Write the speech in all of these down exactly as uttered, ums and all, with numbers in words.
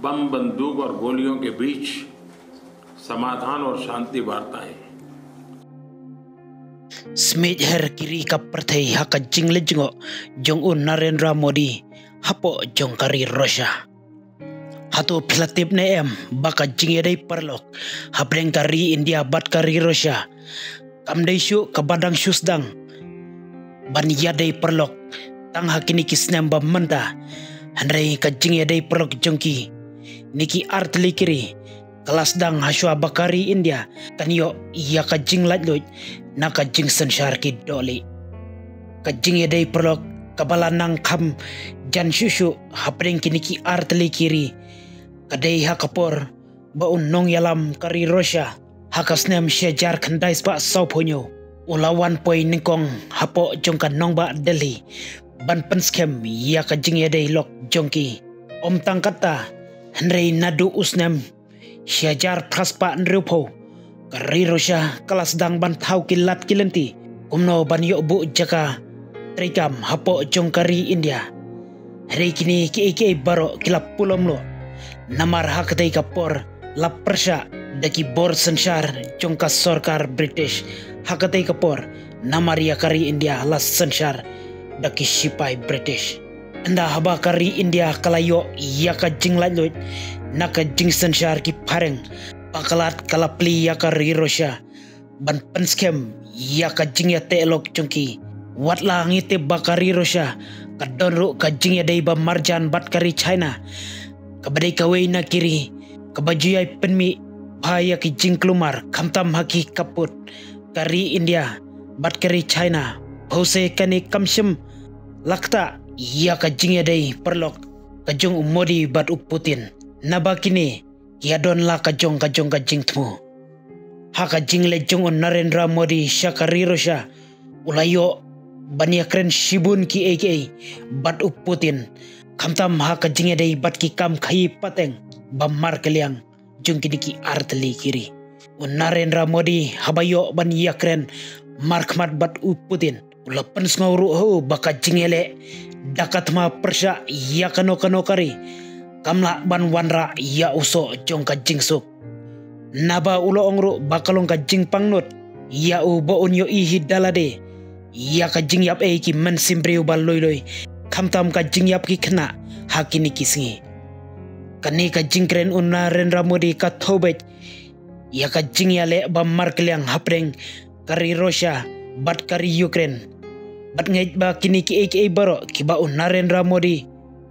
बम बंदूक और गोलियों के बीच समाधान और शांति वार्ताएं। Smiej her ki ri ka pyrthei ha ka jingleh jngoh jong u Narendra Modi hapoh jong ka ri Russia. Hato phi la tip ne em ba ka jingïadei paralok hapdeng ka ri India bad ka ri Russia kam dei shuh kaba dang shu sdang ban ïadei paralok tang ha kine ki snem ba mynta, hynrei ka jingïadei paralok jong kine ki artylli ki ri ka la sdang hashwa ba ka ri India kan ïoh ïa ka jinglaitluid na ka jingsynshar ki dohlieh. Ka jingïadei paralok kaba la nang kham jan shuh shuh hapdeng kine ki artylli ki ri ka dei ha ka por ba u nongïalam ka ri Russia ha ka snem shi hajar khyndai spah sawphew hynñiew u la wan poi nyngkong hapoh jong ka nongbah Delhi ban pynskhem ïa ka jingïadei lok jong ki. Ym tang katta, hynrei naduh u snem shi hajar phra spah hynriewphew ka ri Russia ka la sdang ban thaw ki lad ki lynti kumno ban ïoh buh jaka treikam hapoh jong ka ri India. Hynrei kine kiei kiei baroh ki la pulom noh namar ha katei ka por la pyrshah da ki bor synshar jong ka sorkar British. Ha katei ka por namar ïa ka ri India la synshar da ki shipai British. Ynda haba ka ri India ka la ïoh ïa ka jinglaitluid na ka jingsynshar ki phareng, ba ka lad ka la plie ïa ka ri Russia ban pynskhem ïa ka jingïateh lok jong ki. Wat la ngi tip ba ka ri Russia ka don ruh ka jingïadei ba marjan bad ka ri China, kaba dei kawei na ki ri kaba ju ïai pynmih bha ïa ki jingkulmar khamtam ha ki khappud. Ka ri India bad ka ri China, phewse kane kam shym la ktah ïa ka jingïadei paralok ka jong u Modi bad u Putin, naba kine ki ïadon la ka jong ka jong ka jingthmu. Ha ka jingleit jong u Narendra Modi sha ka ri Russia u la ïoh ban ïakren shibun kiei kiei bad u Putin, khamtam ha ka jingïadei bad ki kam khaïi pateng ba markylliang jong kine ki artylli ki ri. U Narendra Modi haba ïoh ban ïakren markhmat bad u Putin u la pynsngew ruh ha u ba ka jingïaleh da ka thma pyrshah ïa kano kano ka ri kam lah ban wanrah ïa u soh jong ka jingsuk. Naba u la ong ruh ba ka long ka jingpangnud ïa u ba un ïohi hi da lade ïa ka jingïap ei ki mynsiem briew ba lui lui, khamtam ka jingïap ki khynnah ha kine ki sngi. Kane ka jingkren u Narendra Modi ka thawbeit ïa ka jingïaleh ba markylliang hapdeng ka ri Russia bad ka ri Ukraine. Bad ngeit ba kine kiei kiei baroh kiba u Narendra Modi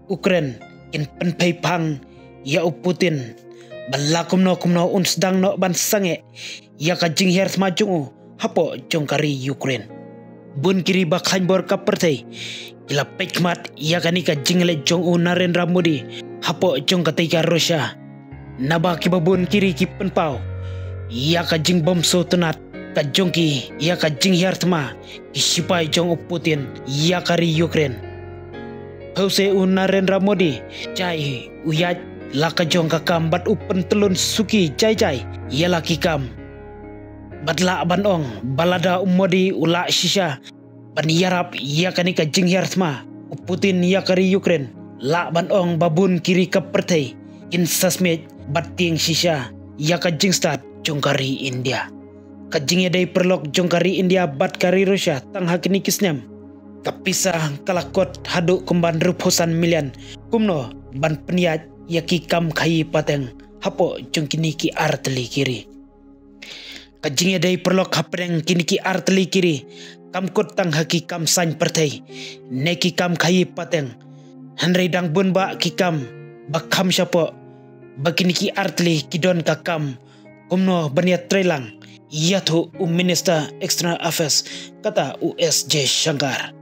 u kren kin pynphai phang ïa u Putin ba la kumno kumno un sdang noh ban sangeh ïa ka jinghiar thma jong u hapoh jong ka ri Ukraine. Bun ki ri ba khlaiñ bor ka pyrthei ki la peit khmat ïa kane ka jingleit jong u Narendra Modi hapoh jong katei ka Russia. Naba kiba bun ki ri ki pynpaw ïa ka jingbym sngewtynnat ka jong ki ïa ka jinghiar thma ki shipai jong u Putin ïa ka ri Ukraine. Phewse u Narendra Modi jai u ïaid la ka jong ka kam bad u pyntyllun suki jai jai ïa la ki kam. Bad lah ban ong ba lada u Modi u lah shisha ban ïarap ïa kane ka jinghiar thma u Putin ïa ka ri Ukraine, lah ban ong ba bun ki ri ka pyrthei kin sa smiej bad tieng shisha ïa ka jingstad jong ka ri India. Ka jingïadei paralok jong ka ri India bad ka ri Russia tang ha kine ki snem, ka pisa ka la kot haduh kumban hynriewphew san million kumno ban pynïaid ïa ki kam khaïi pateng hapoh jong kine ki artylli ki ri. Ka jingïadei paralok hapdeng kine ki artylli ki ri kam kut tang ha ki kam saiñ pyrthei ne ki kam khaïi pateng, hynrei dang bun bah ki kam ba kham shapoh ba kine ki artylli ki don ka kam kumno ban ïatreilang ïathuh u Minister External Affairs kata u S Jaishankar.